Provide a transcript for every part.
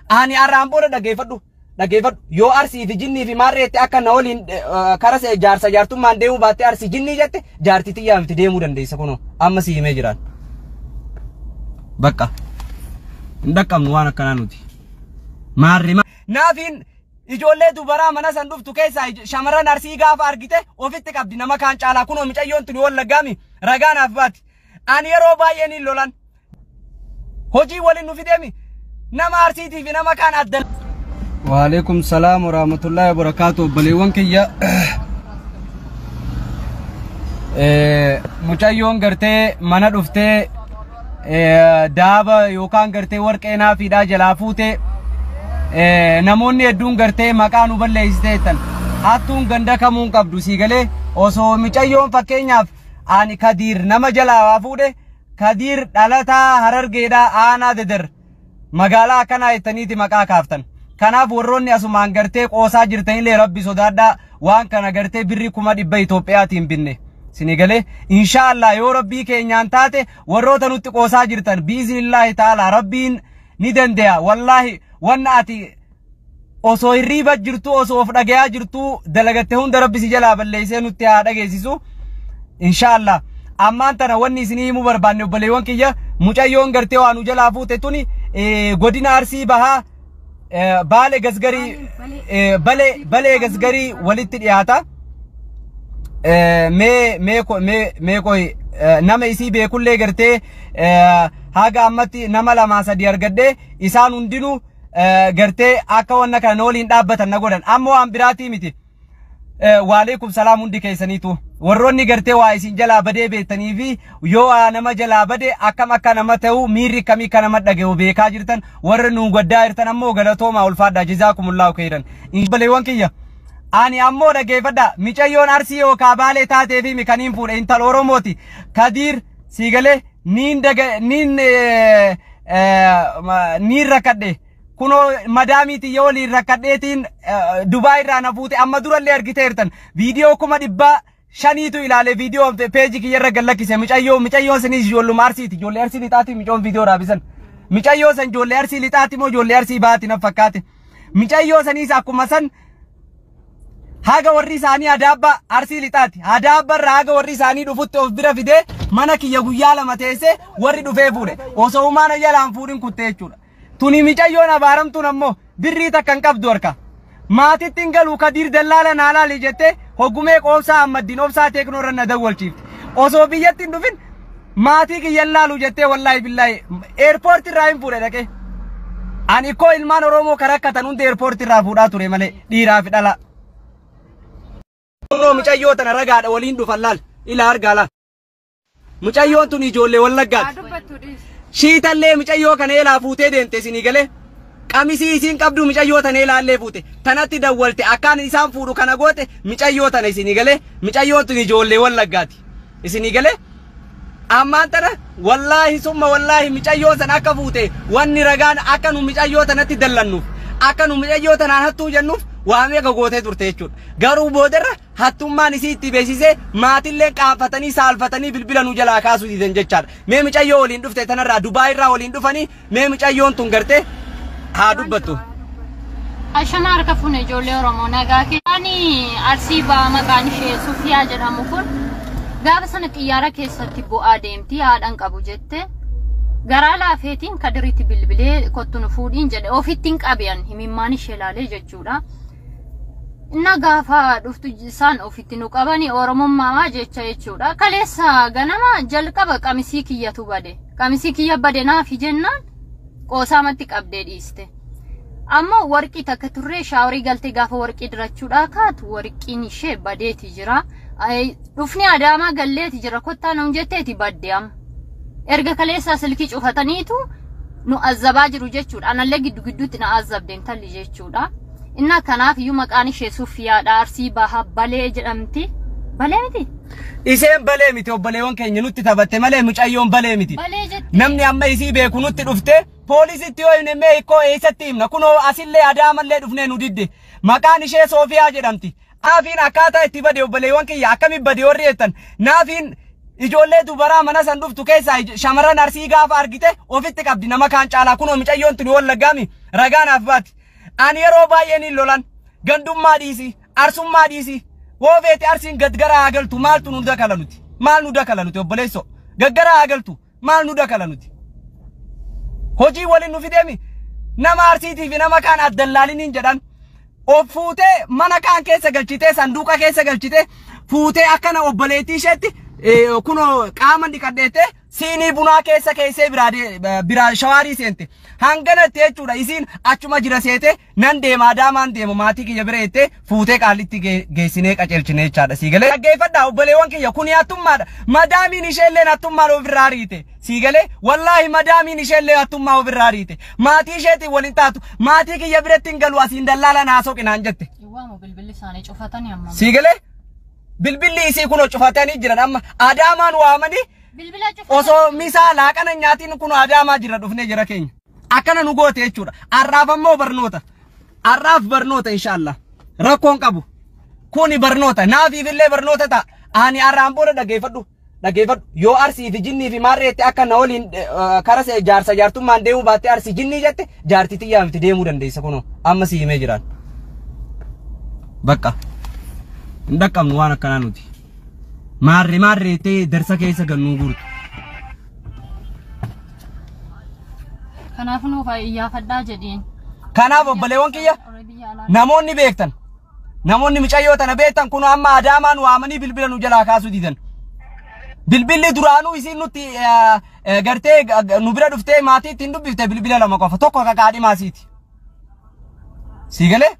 Ani arraan booda dhageeffadhu. Dhageeffadhu. Yoo Arsii fi jinnii fi maarreetti akka na waliin kara jaarsa jaartummaan deemuu baattee Arsii jinnii jette jaartii xiyyaa miti deemuu dandeessa kunoo amma si himee jiraan. Bakka. Hin dhaqqabnu waan akkanaa nuti. Maarri naafiin ijoollee dubaraa mana san dhuftu keessaa shamarran Arsii gaafa argite ofitti qabdi nama kaan caalaa kunoo micayyoon tuni Wallaggaami ragaa naaf baati. Ani yeroo baay'ee niin lolan. Hojii waliin nu fideemi nama Arsiitii fi nama kaan adda. Waalaikum salaam wa rahmatullahi wa barakaatu obboleewwan kiyya. Mucayyoon gartee mana dhuftee daaba yookaan gartee warqee naafiidhaa jalaa fuute namoonni hedduun gartee maqaa nu balleessite jettan. Hattuun ganda kamuu hin qabdu sii galee osoo micayyoon fakkeenyaaf ani Kadiir nama jalaa waa fuudhe Kadiir dhalataa Harargeedhaa aanaa Deder magaalaa akkanaa jettaniiti maqaa kaaftan. Kanaaf warroonni asumaan gartee qoosaa jirtanillee rabbi sodaadhaa waan kana gartee birrii 100,000 Itoophiyaatiin binne. Sini galee inshaallah yoo rabbii keenyaan taate warroota nutti qoosaa jirtan biiznillaahi ta'ala rabbiin ni dande'a. Wallaahi wanna ati osoo hirriiba jirtu osoo of dhagayaa jirtu dalagatte hunda rabbi si jalaa balleessee nutti haa dhageessisu. Inshaallah ammaan tana wanni isinii himuu barbaanne obboleewwan kiyya mucayyoon gartee waa nu jalaa fuute tuni godina Arsii Bahaa Baale Gasgarii Balee Gasgarii walitti dhiyaata. Mee mee mee mee qoy nama isii beekullee gartee haga ammatti nama 2 3 argadhee isaan hundinuu gartee akka wanna kana waliin dhaabbatan na godhan. Amma waan biraatii miti. Waalaikum salaam hundi keessaniitu. Warroonni gartee waa isin jalaa badee beektanii fi yoo waa nama jalaa bade akkam akka nama ta'u miirri akkamii akka nama dhaga'u beekaa jirtan warri nu gaddaa jirtan ammoo galatoomaa ulfaadhaa jazaakumullahu khairan. Obboleewwan kiyya ani ammoo dhageeffadhaa micayyoon Arsii yookaan Baalee taatee fi mikaniin fuudhe intala Oromooti. Kadiir siigalee niin daga niin niin rakkadhe. Kunoo madaamiitiin yoo waliin rakkadheetiin Dubaay irraa na fuute amma durallee argiteertan viidiyoo 500,000 ilaale viidiyoo peejii kiyya irra gad lakkise micayyoon sanis ijoolluma Arsiiti ijoollee Arsii lixaati micoon viidiyoo raabisan micayyoo san ijoollee Arsii lixaati moo ijoollee Arsii baati na fakkaate micayyoo saniis akkuma san haga warri isaanii Adaabba Arsii lixaati Adaabba irraa haga warri isaanii dhufutti of bira fidee mana kiyya guyyaa 2 teessee warri dhufee fuudhe osoo humaana jalaan fuudhin kuttee jechuudha. Tuni micayyoon abaaramtuun ammoo birrii takka hin qabdu harka. Maatitti hin galu Kadiir dallaala naa laali jettee hoggumee qoobsaa Ahmaddiin obsaa teeknoo irra na dawwalchiifte. Osoo biyyatti hin dhufin maatii kiyya hin laalu jettee wallaahi billaahi eerpoortii irraa hin fuudhe dhaqee. Ani koo ilmaan Oromoo kan rakkatan hundi eerpoortii irraa fuudhaa ture malee dhiiraa fi dhalaa. Onnoo micayyoo tana ragaadha waliin dhufan laal ilaa argaa laal. Mucayyoon tun ijoollee Wallaggaati. Shiitallee micayyoo kana eelaa fuutee deemte isinii galee. Qamisii isiin qabdu micayyoo tana eelaallee fuute. Tanatti dawwalte akkaan isaan fuudhu kana goote micayyoo tana isinii galee. Micayyoon tun ijoollee Wallaggaati. Isinii galee. Ammaan tana wallaahi summa wallaahi micayyoon san akka fuute wanni ragaan akka nu micayyoo tanatti dallannuuf akka nu micayyoo tanaan hattuu jennuuf waa meeqa gootee turte jechuudha. Garuu boodarra hattummaan isii itti beeksisee maatillee qaanfatanii saalfatanii bilbila nu jalaa kaasuu didan jechaadha. Mee micayyoo waliin dhufte tanarraa Dubaay irraa waliin dhufanii mee micayyoon tun gartee haa dubbattu. Ashama harka fuune ijoollee Oromoo nagaa keessanii Arsii Bahaa maqaan ishee Sufiyaa jedhamu kun gaafa sana xiyyaara keessatti bu'aa deemti haadhan qabu jette garaa laafeetiin Kadiritti bilbilee kottu nu fuudhiin jedhe ofitti hin qabiyan himimmaan ishee laalee jechuudha. Inna gaafa dhuftu isaan ofitti nu qabanii Oromummaa jecha jechuudha. Kaleessa ganama jalqaba qamisii kiyyatu bade. Qamisii kiyya bade naafi jennaan qoosaamatti qabdee dhiiste. Ammoo warqii takka turree shaaworii galtee gaafa warqii dirachuudhaa kaatu warqiin ishee badeeti jira. Dhufni Adaamaa galleeti jira kottaa nuun jetteeti badde amma. Erga kaleessaa silkii cufataniitu nu azzabaa jiru jechuudha. Anallee giddu gidduutti na azzabde intalli jechuudha. Inna kanaaf iyyuu maqaan ishee Sufiyaadha. Arsii Bahaa Balee jedhamti. Balee miti? Isheen Balee miti obboleewwan keenya nutti taphatte malee mucayyoon Balee miti. Balee jetti. Namni amma isii beeku nutti dhufte poolisitti yoo himne mee ikkoo eessatti himna kunoo asillee Adaamallee dhufnee nu didde. Maqaan ishee Soofiyaa jedhamti. Naafiin akkaataa itti bade obboleewwan kiyya akkamitti bade warri jettan naafiin Ijoollee dubaraa mana san dhuftu keessaa shamarran Arsii gaafa argite ofitti qabdi nama kaan caalaa. Kunoo micayyoon tuni Wallaggaami ragaa naaf baati. Ani yeroo baay'ee niin lolan gandummaa dhiisi, arsummaa dhiisi. Woo feete Arsiin gaggara haa galtu, maaltu nu dakala nuti? Maal nu dakala nuti obboleessoo? Gaggara haa galtu, maal nu dakala nuti? Hojii waliin nu fideemi. Nama Arsiitii fi nama kaan addallaaliniin jedhan. Of fuutee mana kaan keessa galchitee, sanduuqa keessa galchitee fuutee akkana obboleettii isheetti kunoo qaama dhiqadheettee siinii bunaa keessa keessee biraa shawaarii seente. Hanganatti jechuudha isiin achuma jira seete nan deema Adaamaan deema maatii kiyya bira jettee fuutee Qaallitti geessinee qaceelchine jechaadha. Sii galee? Dhaggeeffadhaa obboleewwan kiyya, kuni hattummaadha. Madaamiin isheellee hattummaan ofirraa ariite. Sii galee? Wallaahi madaamiin isheellee hattummaa ofirraa ariite. Maatii isheetiin waliin taatu, maatii kiyya biratti hin galu, asiin dallaala naa soqinaan jette. Waamu bilbilli isaanii cufatanii amma. Sii galee? Bilbilli isii kunoo cufatanii jiran amma Adaamaan waamanii Bilbila cufatanii. Osoo misaa laaqana nyaatiin kun Adaamaa jira dhufnee jira keenya. Akkana nu goote jechuudha. Har'aaf ammoo barnoota. Har'aaf barnoota inshaallah. Rakkoon qabu. Kuni barnoota. Naafiif illee barnoota ta'a. Ani har'aan booda dhaggeeffadhu. Dhaggeeffadhu. Yoo Arsii fi jinnii fi maarreetti akka na waliin kara jaarsa jaartummaan deemuu baattee Arsii jinnii jette, jaartii xiyyaa miti deemuu dandeessa kunoo. Amma si himee jiraan. Bakka. Hin dhaqqabnu waan akkanaa nuti. Maarree maarree ta'ee darsa keessa gannuu guurtu. Kanaaf nuuf iyyaafadhaa jedhiin. Kanaaf obboleewwan kiyya, Biyya alaa. namoonni beektan, namoonni micayyoo tana beektan, kun amma Adaamaan waamanii bilbila nu jalaa kaasuu didan. Bilbilli duraanuu isiin nutti gartee nu bira dhuftee maatii ittiin dubbifte bilbila lama qofa, tokko ka kaadhimaa siiti. Sii galee?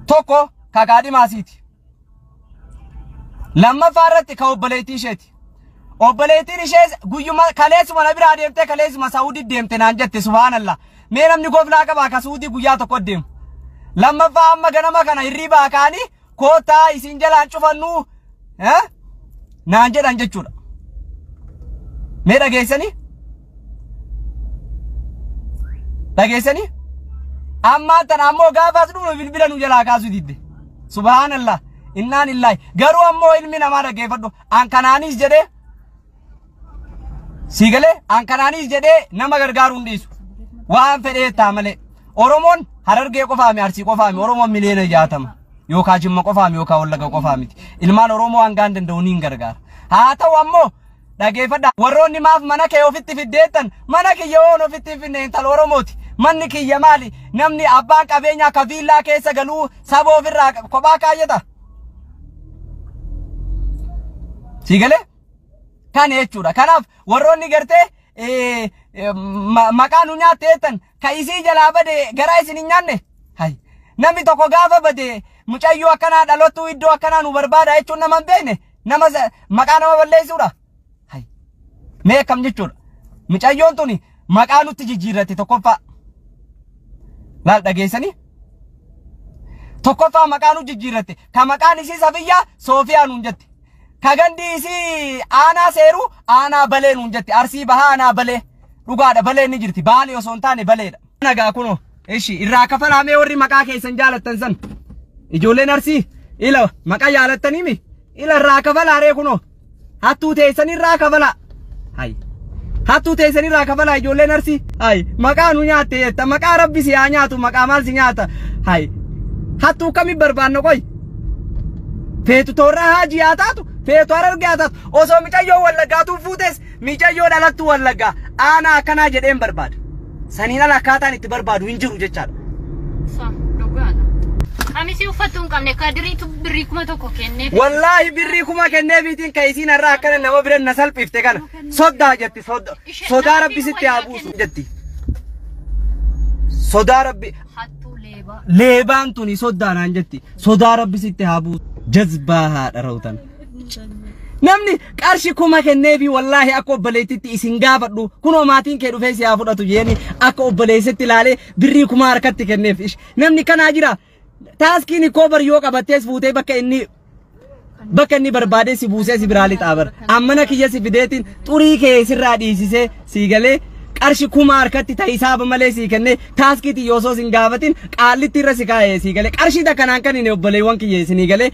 Tokko ka kaadhimaa siiti. Lammaffaa irratti ka obboleettii isheeti. Obboleettiin ishees guyyuma kaleessuma na biraa deemtee kaleessuma Saawudii deemte naan jette, subhaanallah. Mee namni goflaa qabaa ka Saawudii guyyaa tokko deemu? Lammaffaa amma ganama kana hirribaa ka'anii koottaa isin jalaan cufannuu naan jedhan jechuudha. Mee dhageessanii? Dhageessanii? Ammaan tana ammoo gaafa as dhufnu bilbila nu jalaa kaasuu didde. Subhaanallah. Innaan illaahi. Garuu ammoo ilmi namaa, dhaggeeffadhu. An kanaanis jedhee sii galee, an kanaanis jedhee nama gargaaruu hin dhiisu. Waan fedhee taa malee. Oromoon Harargee qofaami, Arsii qofaami, Oromoon 60,000,000. Yookaan Jimma qofaami yookaan Wallaga qofaa miti. Ilmaan Oromoo hangaan danda'u ni gargaara. Haa ta'u ammoo dhageeffadha. Warroonni maaf mana kee ofitti fiddeettan, mana kiyya oon ofitti hin finne, intala Oromooti. Manni kiyya maali? Namni abbaan qabeenyaa ka viillaa keessa galuu saba ofirraa kophaa kaayyata. Sii galee? Kana jechuudha. Kanaaf warroonni gartee maqaa nu nyaatte jettan, ka isii jalaa bade garaa isin hin nyaanne. Hay. Namni tokko gaafa bade mucayyoo akkanaa dhalottuu iddoo akkanaa nu barbaada jechuun nama hin beekne nama maqaa nama balleessuudha. Hay. Mee akkam jechuudha? Mucayyoon tuni maqaa nutti jijjiirratti tokkoffaa. Laal, dhageessanii? Tokkoffaa maqaa nu jijjiirratte. Ka maqaan isii Safiyyaa Soofiyaa nuun jette. Ka gandi isii aanaa seeruu aanaa Balee nuun jette. Arsii Bahaa aanaa Balee. Dhugaadha, Balee ni jirti. Baalee osoo hin taane Baleedha. Nagaa kunoo. Ishi irraa kafalaamee warri maqaa keessan jaalattan san. Ijoolleen Arsii ila maqaa jaalattaniimi. Ila irraa kafalaaree kunoo. Hattuu teessan irraa kafalaa. Hay. Hattuu teessan irraa kafalaa ijoolleen Arsii. Hay. Maqaa nu nyaatte jetta. Maqaa Rabbi si haa nyaatu. Maqaa maal si nyaata? Hay. Hattuu kami barbaanna qoy? Feetu toorraa Haajii haa taatu. Feetu Harargee haa taatu. Osoo micayyoo Wallaggaatuu fuutes, micayyoo dhalattuu Wallaggaa aanaa akkanaa jedheen barbaada. Saniin ala akkaataan itti barbaadu hin jiru jechaadha. Sa, dhugaadha. Qamisii uffattuu hin qabne Kadiriitu birrii 1000 kennee. Wallaahi birrii 1000 kenneefiitiin ka isiin har'a akkana nama bira na salphifte kana. Soddaa jetti, sodaa Rabbi sitti haa buusu jetti. Sodaa Rabbi Hattuu leebaa. Leebaan tuni soddaa naan jetti. Sodaa Rabbi sitti haa buusu. Jazbaa haadha rawtan. Namni qarshi 1000 kenneefi, wallaahi akka obboleettitti isin gaafadhu, kunoo maatiin kee dhufee si haa fudhatu jeeni akka obboleessitti ilaalee birrii 1000 harkatti kenneef. Namni kanaa jira. Taaskiin koo bar yoo qabattees fuutee bakka inni barbaadee si buusee si biraa lixaa bar. Ammana kiyya si fideetiin xurii kee sirraa dhiisisee, sii galee, qarshi 1000 harkatti ta'isaaba malee sii kennee taaskiitii yoo osoo sin gaafatin Qaallitti irra si kaa'ee, sii galee, qarshii takkanaan kan inni obboleewwan kiyya isinii galee.